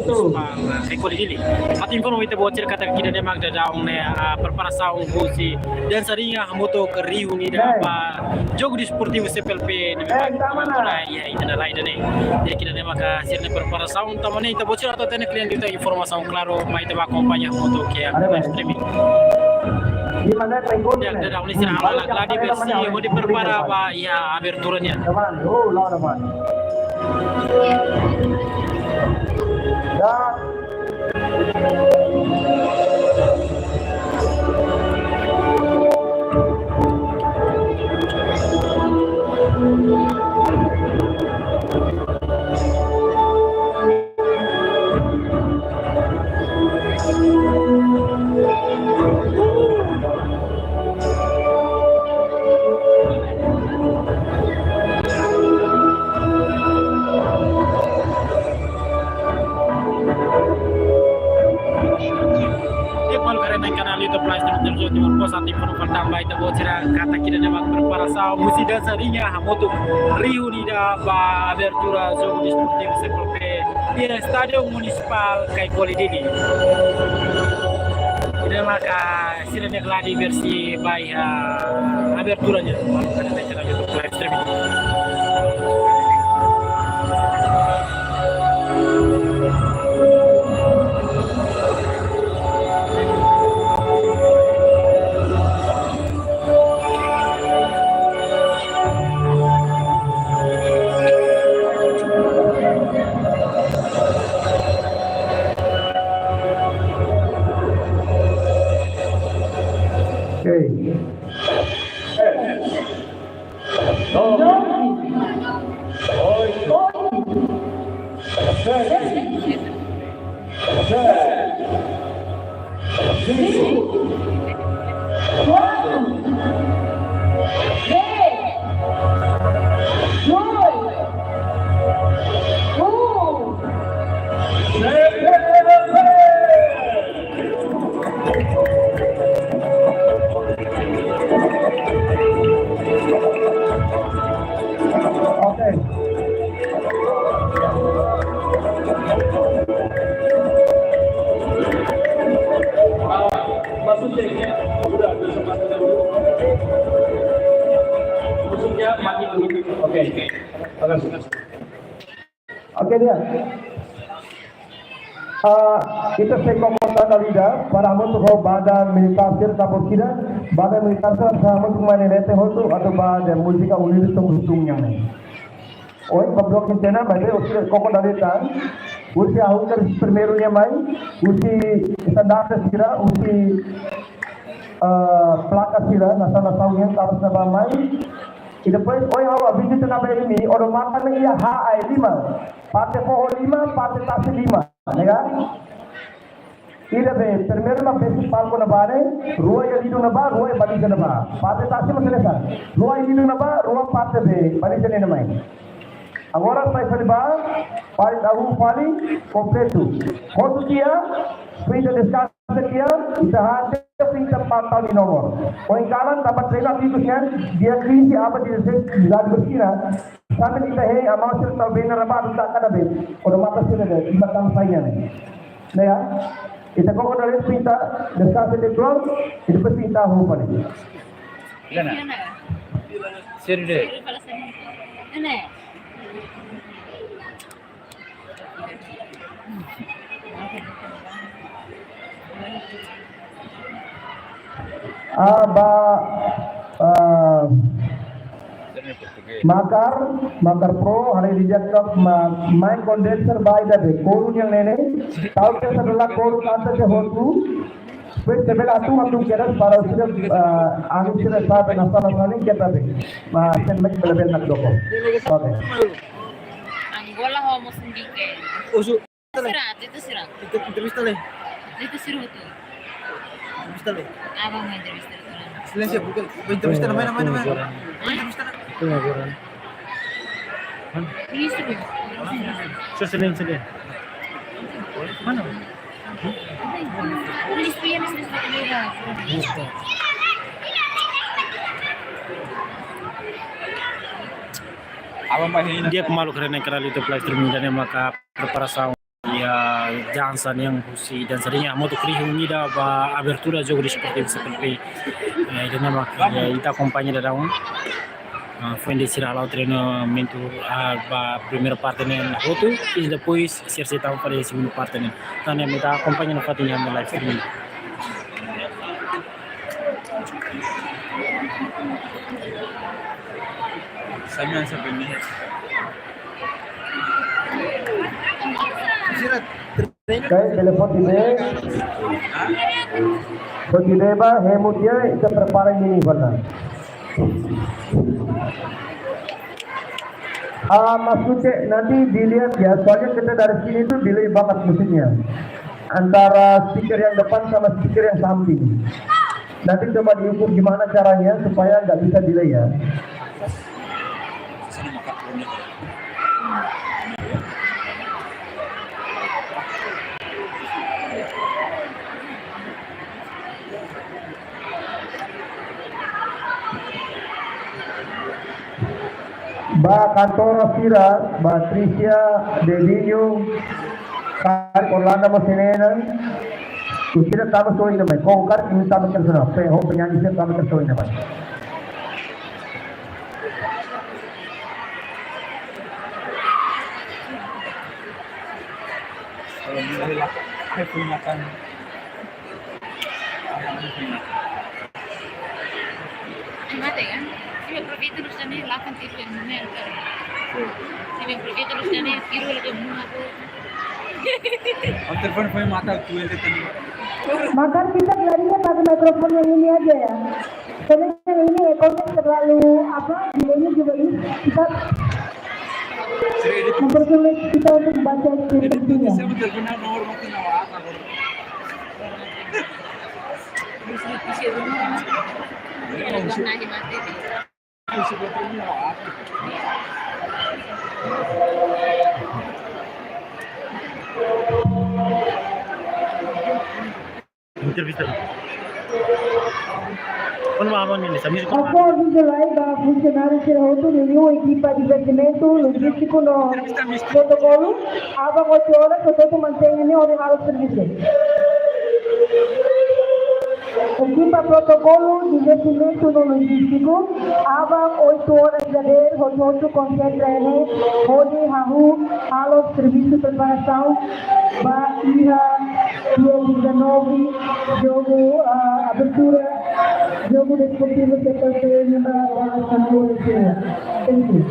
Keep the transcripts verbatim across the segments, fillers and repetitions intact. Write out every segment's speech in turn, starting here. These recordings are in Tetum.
Munisipál Caicoli, Dili. Atu informa ita-boot sira katak ida-ne'e mak daudaun ne'e, ah, preparasaun husi dansarinha hamutuk ho Rio Unida ba jogu desportivu C P L P ne'ebé mak iha ita-nia rai ida-ne'e. Jadi ida-ne'e maka sira-nia preparasaun, tanba ne'e ita-boot sira atu hatene klean liután informasaun klaru, mai ita bá akompaña hamutuk ho live streaming. Ya, daudaun ne'e sira halo lakladi versi hodi prepara ba iha abertura nian. Di'ak, maluk haree nai kanál YouTube Live Stream Televizor Timor Post, atu informa fali tan ba ita-boot sira katak ida-ne'e mak preparasaun husi dansarinha hamutuk Rio Unida ba abertura jogu desportivu C P L P iha Estádiu Munisipál Caicoli, Dili. Ida-ne'e maka sira-nia lakladi versi ba iha abertura nian. Maluk haree nai kanál YouTube Live Stream. Oke. Oke. Maksudnya, udah, udah sempat dulu. Maksudnya, makin dulu. Oke. Oke, di'ak. Ah, ita sei koko tan dala ida, para hamutuk ho badan militár sira ka bosida, badan militár sira hamutuk mai ne'e leten hotu, atu bá dehan múzika Unidos Somos Um nian ne'e. Ohin, ba bloku interna, maibé ohin koko dala ida tan, husi ha'u husi primeiru nian mai, husi estandarte sira, husi, ah, plaka sira, nasaun-nasaun nian, tabas ne'ebá mai, i depois, ohin ha'u avizu tiha ona ba imi, odamatan ne'e iha ha'a lima. Parte foho lima, parte tasi lima, ne'e ka? Ida be, primeiru mak besik palku ne'ebá ne'e, rua iha lindung ne'ebá, rua iha baliza ne'ebá. Parte tasi mak selesai. Rua iha lindung ne'ebá, rua parte be, baliza ne'e mai. Agora sai fali ba, parte hahú fali, kompletu. Hotu tiha, frente deskansa tiha, ita hate frente patau di nomor. Ohin kalan tanba treinu ativu nian, dia krize aban dezasseis, cidade bersih, sambil ita hein, aman sira tau bena rabadu tak kada be. Odamatan sira ne'e, lima tan saida ne'e. Ne'e ya? Ita koko dala ida frente, deskansa de klon, i depois frente hahú fali. Sira de. Ah, ba, ah, Makar, Makar Pro, hari ini dia ke ma-, main kondenser ba ida be, koru nian ne'e ne'e, tau ke sebelah koru kanta ke hotu, depois ke bela atu, atu keras para sira, ah, anu sira sabe, nasaun-nasaun nian ketak be, ma, sen mek bela bela nak doko. Oke. Angola ho Mosambike. Usu. Sira, itu sira. Itu entrevista le. Itu sira tu. Entrevista le. Apa mau entrevista tu? Silencio, bukan. Entrevista le, mana, mana, mana? Hah? Entrevista le. Ini sira. Sira, sira, sira. Mana? Tulis tu ya, tulis tu ya. Di'ak, maluk haree nai kanál YouTube Live Stream ida-ne'e maka preparasaun iha ah, dansa nian husi dansa ringan hamutuk rihu ida ba abertura jogu desportivu C P L P. Eh, ida-ne'e mak, eh, ita akompaña daudaun. Ah, foin ne'e sira hala'o treinamentu, ah, ba primeira parte ne'e hotu, i depois sira sei tama ba segunda parte ne'e. Entaun, ita akompaña nafatin iha live streaming. Saimian sabe ni. Oke, telefon tiba. Foti deba, hemu dia, ita prepara ini, Fana. Ah, maksudnya nanti dilihat ya, soalnya kita dari sini tuh delay banget musiknya. Antara speaker yang depan sama speaker yang samping. Nanti coba diukur gimana caranya supaya nggak bisa delay ya. Ba kantora sira, ba Tricia, Dedinho, karik Orlando mós iha ne'e. Sira tama so iha ne'ebá, ko karik imi tama ke sana, pe ho penyanyi sira tama ke so iha ne'ebá. Kalau mulai lah, saya punya kan. Mate kan? Imi aproveita loos ida-ne'e, lakan tiru yang mana kan? Imi aproveita loos ida-ne'e, tiru lagi mana tu? Om telefon foi mata tu yang tadi. Maka kita larinya pakai mikrofon yang ini aja ya. Karena yang ini ekornya terlalu apa? Delaynya juga ini kita mempersulit kita untuk membaca skripsinya. Entrevista. Kuandu malu ni, samis. Oke, visualize ba funsionáriu sira hotu, reuniaun ekipa de investimentu, lojístiku no protokolu, aban oito horas, hotu-hotu mantein ne'e hodi halo servisu. Ekipa protokolu, de investimentu no lojístiku, aban oito horas dadeer, hotu-hotu konsentra ne'e hodi hahú halo servisu preparasaun ba iha dia dezanove, jogu, ah, abertura, jogu desportivu C P L P nian ba, ba Santo Lucia. Thank you.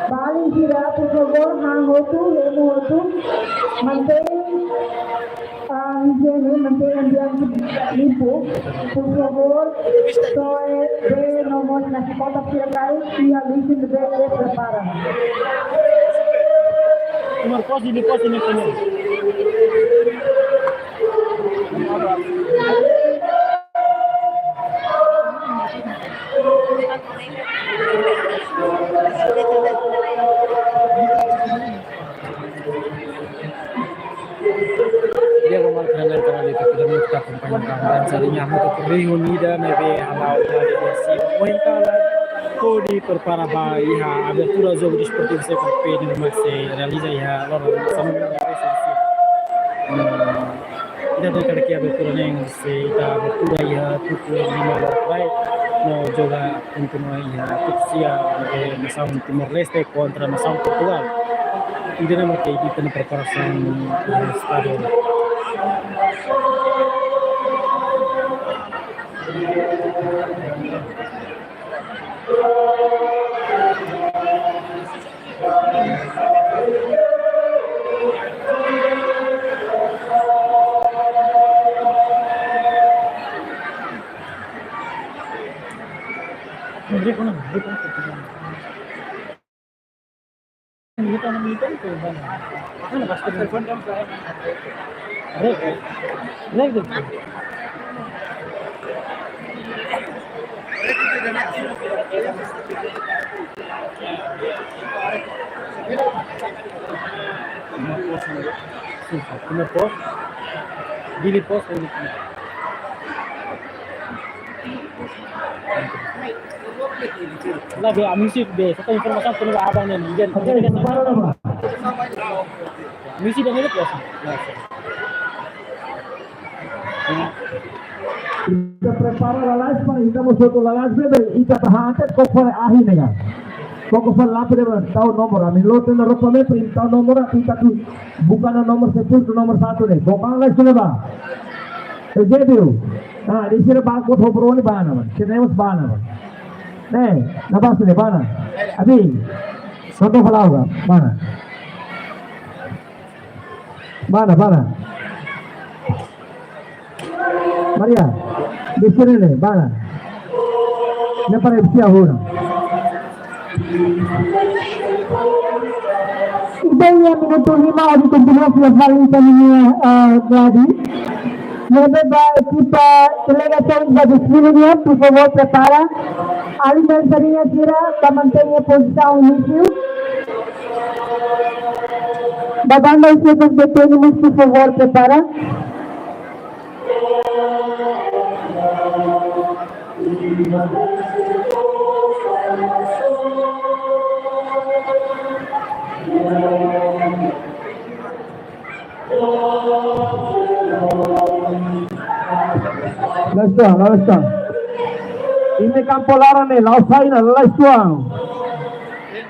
Ba alin sira, por favór, han hotu, hemu hotu, mantein, ah, ijiene, mantein ambiente limpu, por favór, soe bee no mós nasi kotak sira karik iha lixu ne'ebé prepara. Nomor pos, ini pos, ini pos. Di'ak, maluk sira, entaun ita-boot sira ne'ebé akompaña dansa ringan hamutuk rihu ida ne'ebé hala'o iha dia ohin kalan hodi prepara ba iha abertura jogu desportivu C P L P ne'ebé mak sei realiza iha loron Sábadu. Hmm, ita hatene katak abertura ne'e sei ita abertura iha tuku lima loron rai no jogu kontinua iha tuku sia, eh, nasaun Timor-Leste kontra nasaun Portugal. Ida-ne'e mak ita-nia preparasaun, eh, stadion. Primeira pós, Dili pós, la be, ami sei be, só informasaun ke aban ne'e, ida. Oke, para nama. Misi da mene kuasa. Ita prepara lalais para ita mós hotu lalais bebe, ita tahan até koko ahi nega. Koko fali lapu de tau nomor, ami lotu na ropa me prim tau nomor, ita tu buka na nomor sepuluh, nomor satu de. Buka lalais sini ba. Ezebiu. Ah, di sini ba ko hobro ni bana man. Sini mas bana man. Ne'e, na basa de bana. Abi. Santo falaga, bana. Bana, bana. Maria, di sini ne'e, bana. Ne'e para ipsi ahuna. Ida-ne'e minutu lima, hodi kontinua fila fali ita-nia, eh, gladi. Lebe ba ekipa delegasaun ba desfile nian, por favór, prepara. Alin dan sardinha sira, ba mantein pozisaun inísiu. Ba banda esquerda de Tony, por favór, prepara. La'ós tan, la'ós tan. Imi kampu laran ne'e, la'ós sai ona, la'ós tan.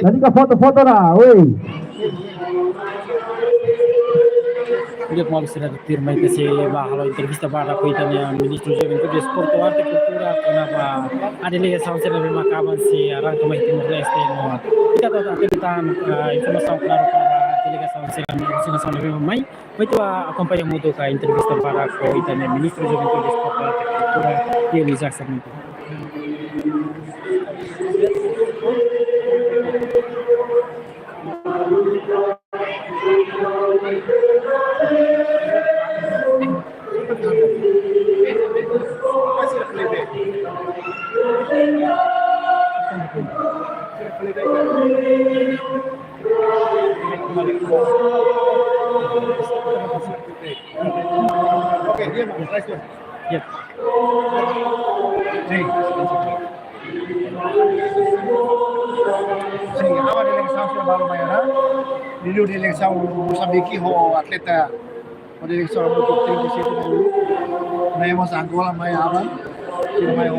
Jadi ka foto-foto ona, oi. Di'ak, maluk sira, tuirmai ita sei bá halo entrevista badak ho ita-nia Ministru Juventude, Desportu, Arte, Kultura, kona-ba delegasaun sira ne'ebé maka aban sei arranka mai Timor-Leste no. Ita atu hatene tan, eh, informasaun klaru kona-ba delegasaun sira, delegasaun ne'ebé mai. Mai ita bá akompaña hamutuk ho entrevista badak ho ita-nia Ministru Juventude, Desportu, Arte, Kultura, Eulio Isaac Sarmento. Sin, aban delegasaun sira balu mai ona. Liuliu delegasaun Mosambike ho atleta, ho delegasaun hamutuk trinta e sete mai uluk. Ne'e mós Angola mai aban. Sira mai ho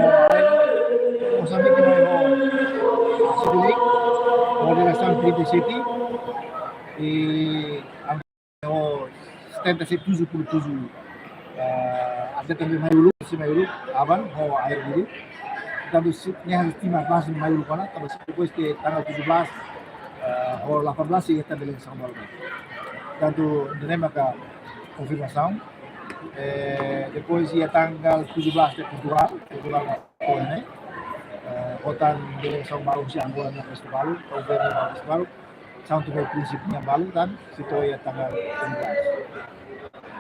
Mosambike mai ho Sidi Link. Ho delegasaun trinta e sete. I ho setenta e sete, tujuh puluh tujuh, eh, atleta ne'ebé mai uluk, sei mai uluk, aban, ho aer dulu. Tanba sira-nia estima mas mai uluk ona, tanba sira depois de tanggal tujuh belas, eh, ho delapan belas, sira hetan delegasaun balu. Tanba ne'e maka konfirmasaun, eh, depois iha tanggal tujuh belas de Portugal, Portugal, ne'e, eh, ho tan delegasaun balu husi Angola nian festival, ho governu festival. São Tomé e Príncipe nian balu tan, sei to'o iha tanggal tujuh belas.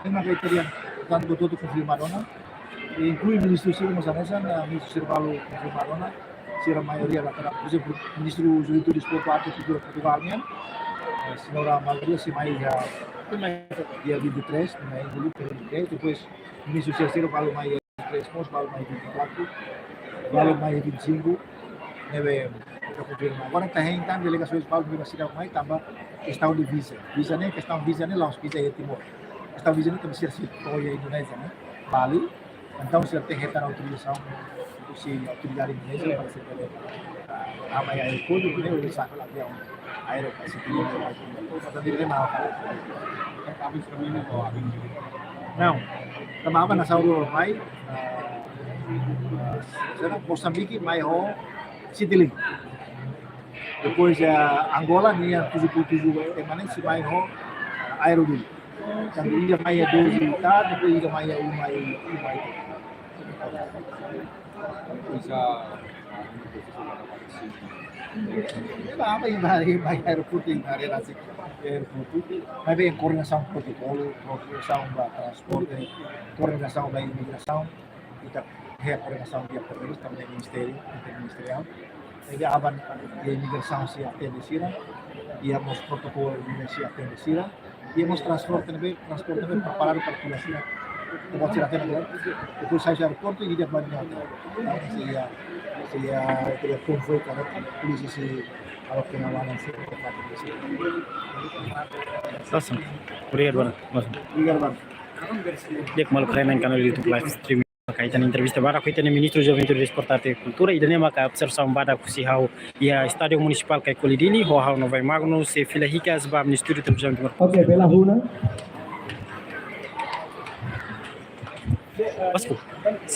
Ne'e maka ita dehan, tan hotu-hotu konfirmadu ona. Inklui ministru sira mós hanesan, eh, ministru sira balu konfirmadu ona. Sira maioria lateral, por ezemplu, Ministru Juventude, Desportu, Arte, Kultura Portugal nian, eh, Señora Margarida, sei mai iha dia vinte e três, mai dulu, dia vinte e três, depois ministru sira balu mai iha vinte e três mós, balu mai vinte e quatro, balu mai vinte e cinco, ne'ebé ita konfirma. Agora ita hein tan delegasoens balu ne'ebé seidauk mai tanba kestaun de viza. Viza ne'e, kestaun viza ne'e la'ós viza iha Timor. Kestaun viza ne'e tanba sira sei to'o iha Indonézia, ne'e, Bali. Entaun sira tenke hetan autorizasaun husi autoridade Indonézia para sira bele, ah, tama iha aeroportu, ne'e, ou saka aviaun aero para sira bele mai. Portantu, ne'e mak Não, tanba aban nasaun rua mai, ah, sira Mosambike mai ho City Link. Depois, ah, Angola nian tujuh puluh tujuh ema ne'e sei mai ho Aero dulu. Tanba ida mai iha doze ita, depois ida mai iha uma i, uma i. Bisa, ah, ini posisi mana pada sini. Ita bá, bá, bá, bá aeroportu, bá relasi aeroportu. Maibé koordenasaun protokolu, koordenasaun ba transporte, koordenasaun ba imigrasaun, ita iha koordenasaun di'ak terus, tanba ministériu, interministeriál. Ne'ebé aban iha imigrasaun sei atende sira, iha mós protokolu sei atende sira, iha mós transporte ne'ebé, transporte ne'ebé preparadu para tula sira. Tempat sira atende, depois sai aeroportu, ida ba nia hotel. Entaun, sei iha Se ya, kira pun foi kareta, polísia sei aloke na walan se. Obrigadu, bro. Obrigadu, bro. Di'ak, maluk, iha kanál YouTube live stream. Maka ita-nia entrevista badak ho ita-nia Ministru Juventude, Desportu, Arte no Kultura, ida-ne'e maka observasaun badak husi ha'u iha Estádiu Munisipál Caicoli Dili, ho ha'u Novae Magno, sei fila hikas ba ami-nia estúdiu televizaun Timor. Oke, bela huna. Pasku.